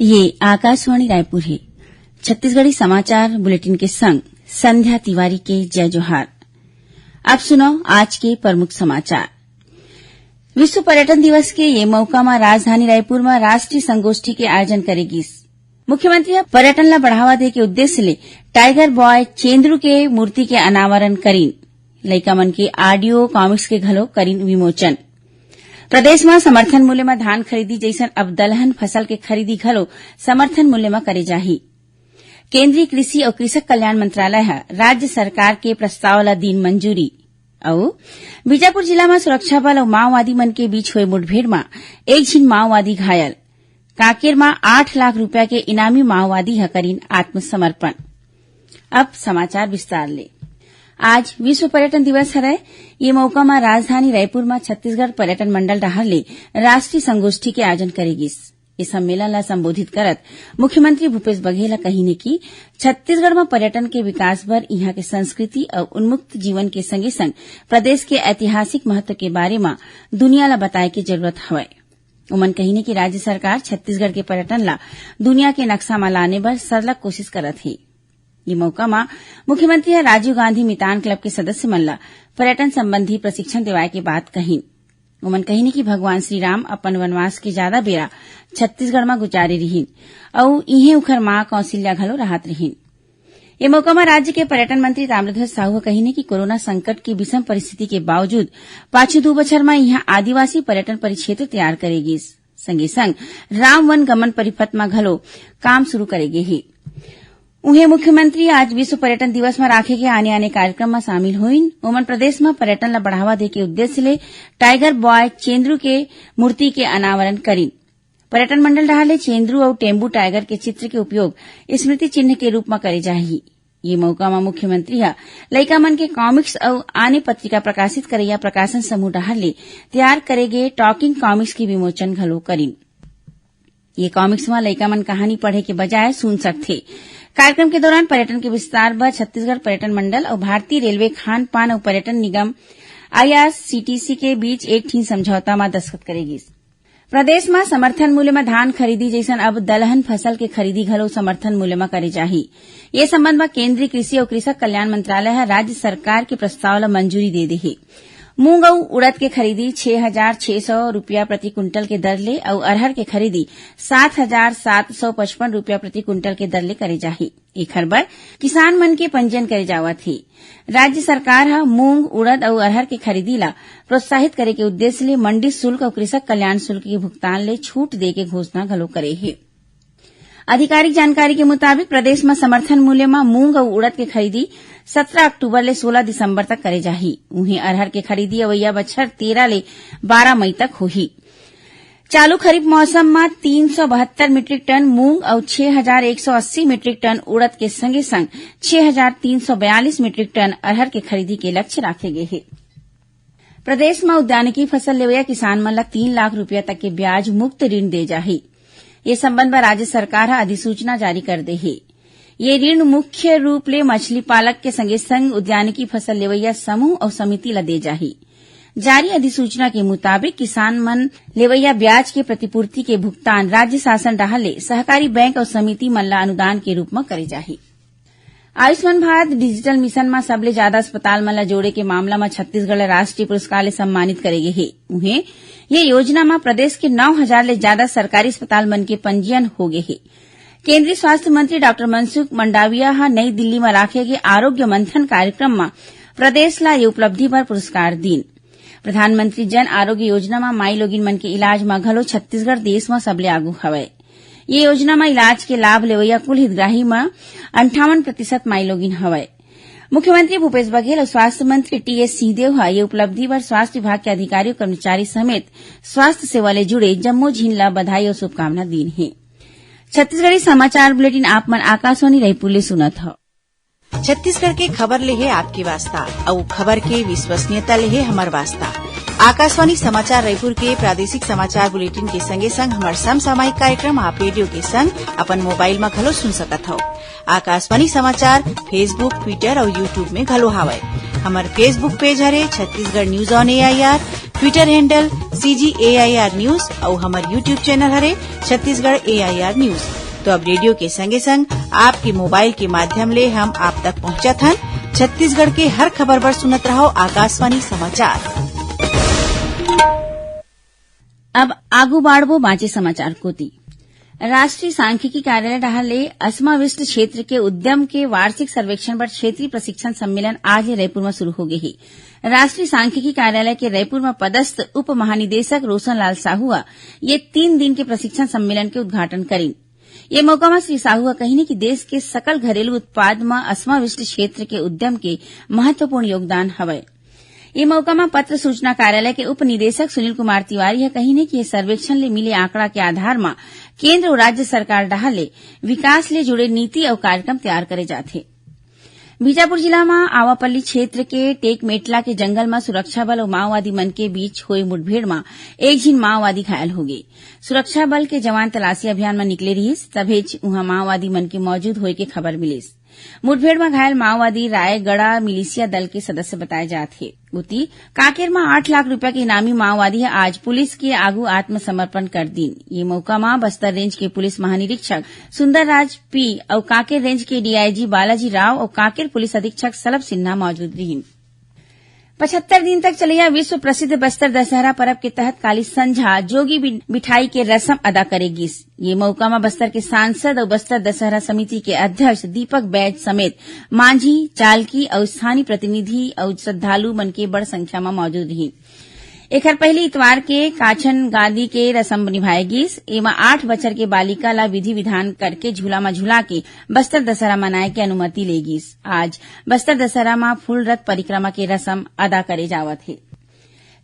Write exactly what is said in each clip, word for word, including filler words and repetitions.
ये आकाशवाणी रायपुर हे। छत्तीसगढ़ी समाचार बुलेटिन के संग संध्या तिवारी के जय जोहार। अब सुनव आज के प्रमुख समाचार। विश्व पर्यटन दिवस के ये मौका म राजधानी रायपुर म राष्ट्रीय संगोष्ठी के आयोजन करे गिस। मुख्यमंत्री ह पर्यटन ला बढ़ावा दे के उद्देश्य ले टाइगर बॉय चेंद्रू के मूर्ति के अनावरण करिन। लइका मन के ऑडियो कॉमिक्स के घलो करिन विमोचन। प्रदेश म समर्थन मूल्य म धान खरीदी जइसन अब दलहन फसल के खरीदी घलो समर्थन मूल्य म करे जाही। केंद्रीय कृषि अउ कृषक कल्याण मंत्रालय ह राज्य सरकार के प्रस्ताव ल दीन मंजूरी। अउ बीजापुर जिला म सुरक्षा बल अउ माओवादी मन के बीच होए मुठभेड़ म एक झिन माओवादी घायल। कांकेर म आठ लाख रुपया के इनामी माओवादी ह करिन आत्मसमर्पण। अब समाचार विस्तार ले। आज विश्व पर्यटन दिवस हरय। ये मौका म राजधानी रायपुर म छत्तीसगढ़ पर्यटन मंडल डहार ले राष्ट्रीय संगोष्ठी के आयोजन करे गिस। ये सम्मेलन ला संबोधित करत मुख्यमंत्री भूपेश बघेल ह कहिन हे कि छत्तीसगढ़ म पर्यटन के विकास बर इहां के संस्कृति अउ उन्मुक्त जीवन के संगे-संग प्रदेश के ऐतिहासिक महत्व के बारे म दुनिया ला बताए के जरूरत हवय। उमन कहिन हे कि राज्य सरकार छत्तीसगढ़ के पर्यटन ला दुनिया के नक्शा म लाने बर सरलग कोशिश करत हे। ये मौका म मुख्यमंत्री ह राजीव गांधी मितान क्लब के सदस्य मन ला पर्यटन संबंधी प्रशिक्षण देवाए के बात कहिन। उमन कहिन कि भगवान श्री राम अपन वनवास के जादा बेरा छत्तीसगढ़ म गुजारे रिहिन अउ इहें उखर मां कौशल्या घलो रहत रिहिन। ये मौका म राज्य के पर्यटन मंत्री ताम्रध्वज साहू ह कहिन कि कोरोना संकट की विषम परिस्थिति के बावजूद पाछू दू बछर म इहां आदिवासी पर्यटन परिक्षेत्र तैयार करे गिस। संगे संग राम वन गमन परिपथ म घलो काम शुरू करे गे हे। उहें मुख्यमंत्री आज विश्व पर्यटन दिवस म राखे गे आने-आने कार्यक्रम म शामिल होइन। ओमन प्रदेश म पर्यटन ल बढ़ावा दे के उद्देश्य ले टाइगर बॉय चेंद्रू के मूर्ति के अनावरण करिन। पर्यटन मंडल डहार ले चेंद्रू अउ टेम्बू टाइगर के चित्र के उपयोग स्मृति चिन्ह के रूप म करे जाही। ये मौका म मुख्यमंत्री ह लइका मन के कॉमिक्स अउ आने पत्रिका प्रकाशित करइया प्रकाशन समूह डहार ले तैयार करे गे टॉकिंग कॉमिक्स के विमोचन घलो करिन। ये कॉमिक्स म लइका मन कहानी पढ़े के बजाय सुन सकथे। कार्यक्रम के दौरान पर्यटन के विस्तार बर छत्तीसगढ़ पर्यटन मंडल अउ भारतीय रेलवे खान पान अउ पर्यटन निगम, आईआरसीटीसी, के बीच एक ठिन समझौता म दस्तखत करे गिस। प्रदेश म समर्थन मूल्य म धान खरीदी जइसन अब दलहन फसल के खरीदी घलो समर्थन मूल्य म करे जाही। ये संबंध म केंद्रीय कृषि अउ कृषक कल्याण मंत्रालय ह राज्य सरकार के प्रस्ताव ल मंजूरी दे दे हे। मूंग अउ उड़द के खरीदी छह हजार छह सौ रुपया प्रति कुंटल के दर ले अउ अरहर के खरीदी सात हजार सात सौ पचपन रुपया प्रति कुंटल के दर ले करे जाही। एखर बर किसान मन के पंजीयन करे जावत हे। राज्य सरकार ह मूंग, उड़द अउ अरहर के खरीदी ला प्रोत्साहित करे के उद्देश्य ले मंडी शुल्क अउ कृषक कल्याण शुल्क के भुगतान ले छूट दे के घोषणा घलो करे हे। आधिकारिक जानकारी के मुताबिक, प्रदेश म समर्थन मूल्य म मूंग अउ उड़द के खरीदी सत्रह अक्टूबर ले सोलह दिसंबर तक करे जाही। उहें, अरहर के खरीदी अवइया बछर तेरह ले बारह मई तक होही। चालू खरीफ मौसम म तीन सौ बहत्तर मीट्रिक टन मूंग अउ छह हजार एक सौ अस्सी मीट्रिक टन उड़द के संगे-संग छह हजार तीन सौ बयालीस मीट्रिक टन अरहर के खरीदी के लक्ष्य राखे गे हे। प्रदेश म उद्यानिकी फसल लेवइया किसान मन ल तीन लाख रुपया तक के ब्याज मुक्त ऋण दे जाही। ये संबंध म राज्य सरकार ह अधिसूचना जारी कर दे हे। ये ऋण मुख्य रूप ले मछली पालक के संगे-संग उद्यानिकी फसल लेवइया समूह अउ समिति ल दे जाही। जारी अधिसूचना के मुताबिक, किसान मन लेवइया ब्याज के प्रतिपूर्ति के भुगतान राज्य शासन डहार ले सहकारी बैंक अउ समिति मन ल अनुदान के रूप म करे जाही। आयुष्मान भारत डिजिटल मिशन म सबले जादा अस्पताल मन ल जोड़े के मामला म छत्तीसगढ़ ल राष्ट्रीय पुरस्कार ले सम्मानित करे गे हे। उहें, ये योजना म प्रदेश के नौ हजार ले जादा सरकारी अस्पताल मन के पंजीयन हो गे हे। केंद्रीय स्वास्थ्य मंत्री डॉक्टर मनसुख मंडाविया ह नई दिल्ली म राखे गे आरोग्य मंथन कार्यक्रम म प्रदेश ला ये उपलब्धि बर पुरस्कार दीन। प्रधानमंत्री जन आरोग्य योजना म माईलोगिन मन के इलाज म घलो छत्तीसगढ़ देश म सबले आगू हवय। ये योजना म इलाज के लाभ लेवइया कुल हितग्राही म अंठावन प्रतिशत माईलोगिन हवय। मुख्यमंत्री भूपेश बघेल अउ स्वास्थ्य मंत्री टीएस सिंहदेव ह ये उपलब्धि बर स्वास्थ्य विभाग के अधिकारी अउ कर्मचारी समेत स्वास्थ्य सेवा ले जुड़े जम्मो झिन ल बधाई अउ शुभकामना दीन हे। छत्तीसगढ़ी समाचार बुलेटिन आप मन आकाशवाणी रायपुर ले सुनत हव। छत्तीसगढ़ के खबर ले हे आपके वास्ता, अउ खबर के विश्वसनीयता ले हे हमर वास्ता। आकाशवाणी समाचार रायपुर के प्रादेशिक समाचार बुलेटिन के संगे संग हमर समसामयिक कार्यक्रम आप रेडियो के संग अपन मोबाइल म घलो सुन सकत हव। आकाशवाणी समाचार Facebook, Twitter अउ YouTube में घलो हावय। हमर Facebook पेज हरे Chhattisgarh news on AIR. Twitter handle C G A I R News अउ हमर YouTube channel हरे Chhattisgarh A I R News। तो अब रेडियो के संगे संग आपके मोबाइल के माध्यम ले हम आप तक पहुंचत हन। छत्तीसगढ़ के हर खबर बर सुनत रहव आकाशवाणी समाचार। अब आगू बाढ़बो बांचे समाचार कोति। राष्ट्रीय सांख्यिकी कार्यालय डहार ले असमाविष्ट क्षेत्र के उद्यम के वार्षिक सर्वेक्षण बर क्षेत्रीय प्रशिक्षण सम्मेलन आज ले रायपुर म शुरू हो गे हे। राष्ट्रीय सांख्यिकी कार्यालय के रायपुर म पदस्थ उप महानिदेशक रोशन लाल साहू ह ये तीन दिन के प्रशिक्षण सम्मेलन के उद्घाटन करिन। ये मौका म श्री साहू ह कहिन कि देश के सकल घरेलू उत्पाद म असमाविष्ट क्षेत्र के उद्यम के महत्वपूर्ण योगदान हवय। ये मौका म पत्र सूचना कार्यालय के उप निदेशक सुनील कुमार तिवारी ह कहिन कि ये सर्वेक्षण ले मिले आंकड़ा के आधार म केंद्र अउ राज्य सरकार डहार ले विकास ले जुड़े नीति अउ कार्यक्रम तैयार करे जाथे। बीजापुर जिला म आवापल्ली क्षेत्र के टेकमेटला के जंगल म सुरक्षा बल अउ माओवादी मन के बीच होए मुठभेड़ म एक झिन माओवादी घायल हो गे। सुरक्षा बल के जवान तलाशी अभियान म निकले रिहिस, तभेच उहां माओवादी मन के मौजूद होए के खबर मिलिस। मुठभेड़ म घायल माओवादी रायगढ़ा मिलिशिया दल के सदस्य बताए जात हे। उती, कांकेर म आठ लाख रुपया के इनामी माओवादी ह आज पुलिस के आगू आत्मसमर्पण कर दीन। ये मौका म बस्तर रेंज के पुलिस महानिरीक्षक सुंदरराज पी अउ कांकेर रेंज के D I G Balaji Rao अउ कांकेर पुलिस अधीक्षक सलभ सिन्हा मौजूद रिहिन। पचहत्तर दिन तक चलइया विश्व प्रसिद्ध बस्तर दशहरा परब के तहत काली संझा जोगी बि-, बिठाई के रसम अदा करे गिस। ये मौका म बस्तर के सांसद अउ बस्तर दशहरा समिति के अध्यक्ष दीपक बैज समेत मांझी, चालकी अउ स्थानीय प्रतिनिधि अउ श्रद्धालु मन के बड़ संख्या म मौजूद रिहिन। एखर पहिली इतवार के काछन गादी के रसम निभाए गिस। एमा आठ बछर के बालिका ला विधि विधान करके झूला म झुला के बस्तर दशहरा मनाए के अनुमति ले गिस। आज बस्तर दशहरा म फूल रथ परिक्रमा के रसम अदा करे जावत हे।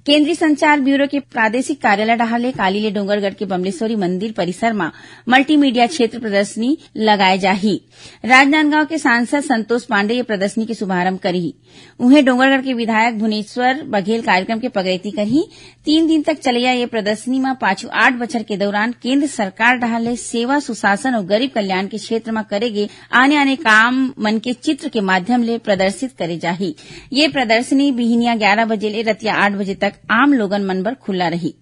केंद्रीय संचार ब्यूरो के प्रादेशिक कार्यालय डहार ले काली ले डोंगरगढ़ के बमलेश्वरी मंदिर परिसर म मल्टीमीडिया क्षेत्र प्रदर्शनी लगाए जाही। राजनांदगांव के सांसद संतोष पांडे ये प्रदर्शनी के शुभारंभ करही। उहें, डोंगरगढ़ के विधायक भुवनेश्वर बघेल कार्यक्रम के पगरेती करही। तीन दिन तक चलइया ये प्रदर्शनी म पाछू आठ बछर के दौरान केंद्र सरकार डहार ले सेवा, सुशासन अउ गरीब कल्याण के क्षेत्र म करे गे आने-आने काम मन के चित्र के माध्यम ले प्रदर्शित करे जाही। ये प्रदर्शनी बिहिनिया ग्यारह बजे ले रतिया आठ बजे तक आम लोगन मन बर खुला रही।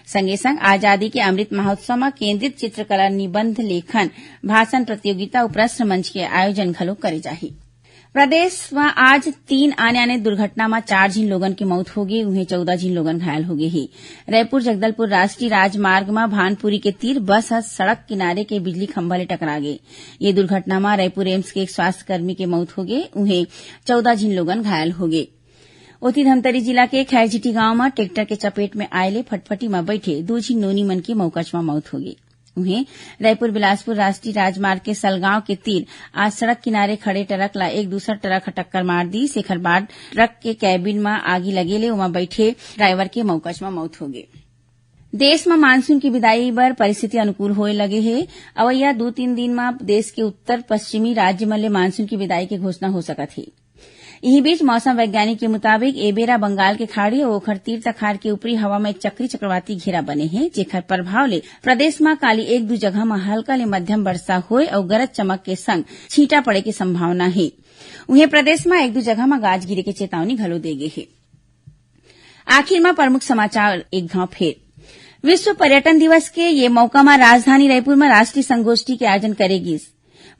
संगे संग आजादी के अमृत महोत्सव म केंद्रित चित्रकला, निबंध लेखन, भाषण प्रतियोगिता अउ प्रश्न मंच के आयोजन घलो करे जाही। प्रदेश म आज तीन आने-आने दुर्घटना म चार झिन लोगन के मौत होगे, उहें चौदह झिन लोगन घायल होगे हे। रायपुर जगदलपुर राष्ट्रीय राजमार्ग म भानपुरी के तीर बस ह सड़क किनारे के बिजली खंभा ले टकरा गे। ये दुर्घटना म रायपुर एम्स के एक स्वास्थ्यकर्मी के मौत होगे, उहें चौदह झिन लोगन घायल होगे। ओती धमतरी जिला के खैरझिटी गांव म ट्रैक्टर के चपेट में आए ले फटफटी म बैठे दू झिन नोनी मन के मौकच म मौत होगे। उहें, रायपुर बिलासपुर राष्ट्रीय राजमार्ग के सलगांव के तीर आज सड़क किनारे खड़े ट्रक ला एक दूसर ट्रक ह टक्कर मार दीस। एखर बाद ट्रक के कैबिन म आगी लगे ले ओमा बैठे ड्राइवर के मौकच म मौत होगे। देश म मानसून के बिदाई बर परिस्थिति अनुकूल होए लगे हे। अवइया दू तीन दिन म देश के उत्तर पश्चिमी राज्य मन ले मानसून के बिदाई के घोषणा हो सकत हे। इही बीच, मौसम वैज्ञानिक के मुताबिक, ए बेरा बंगाल के खाड़ी अउ ओखर तीर तखार के ऊपरी हवा म एक चक्री चक्रवाती घेरा बने हे, जेखर प्रभाव ले प्रदेश म काली एक दू जगह म हल्का ले मध्यम वर्षा होए अउ गरज चमक के संग छींटा पड़े के संभावना हे। उहें, प्रदेश म एक दू जगह म गाज गिरे के चेतावनी घलो दे गे हे। आखिर म प्रमुख समाचार एक घाव फेर। विश्व पर्यटन दिवस के ये मौका म राजधानी रायपुर म राष्ट्रीय संगोष्ठी के आयोजन करे गिस।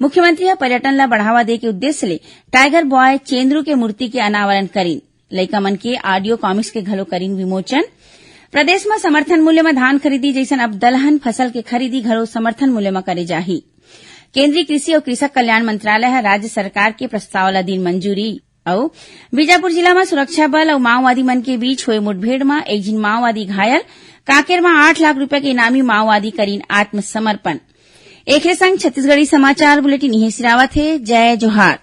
मुख्यमंत्री ह पर्यटन ला बढ़ावा दे के उद्देश्य ले टाइगर बॉय चेंदरू के मूर्ति के अनावरण करिन। लइका मन के ऑडियो कॉमिक्स के घलो करिन विमोचन। प्रदेश म समर्थन मूल्य म धान खरीदी जइसन अब दलहन फसल के खरीदी घलो समर्थन मूल्य म करे जाही। केंद्रीय कृषि अउ कृषक कल्याण मंत्रालय ह राज्य सरकार के प्रस्ताव ला दिन मंजूरी। अउ बीजापुर जिला म सुरक्षा बल अउ माओवादी मन के बीच होए मुठभेड़ म एक झिन माओवादी घायल, कांकेर म आठ लाख रुपया के इनामी माओवादी करिन आत्मसमर्पण। एखरे संग छत्तीसगढ़ी समाचार बुलेटिन इहें सिरावत हे। जय जोहार।